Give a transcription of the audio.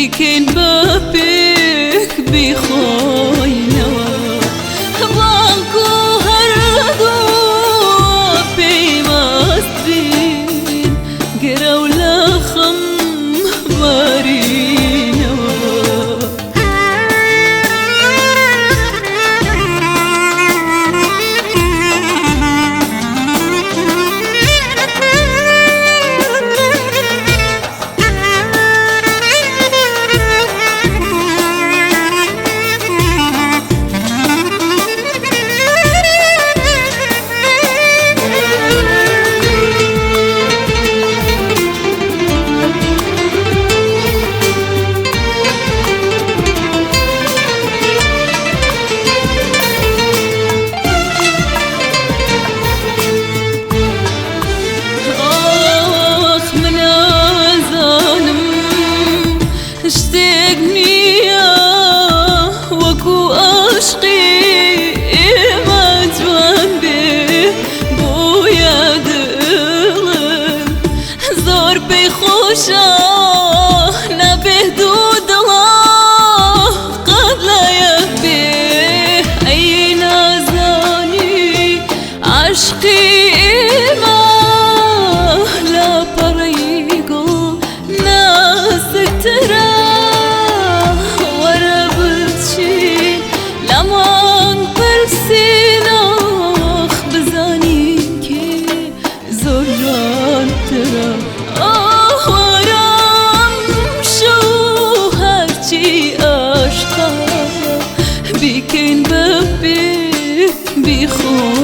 بیکەین بە پێک بیخۆینەوە، بەڵکو هەردوو پەیوەست بین، گرەو لە خەم بارینەوە. ئاخ من ئازانم شتێک نییە وەکو عاشقی ئێمە جوان بێ، بۆیە دڵم زۆر پێی خۆشە، نابێ دوو دڵا قەت لە یەک بێ. ئەی نازانی عاشقی ئێمە لە پەڕەی گوڵ ناسکترە، وەرە بچین لە مانگ پرسین، ئاخ بزانین کێ زۆر جوانترە. ئاه وەرە ئەمشەو هەرچی ئاشقە بیکەین بە پێ بیخۆینەوە.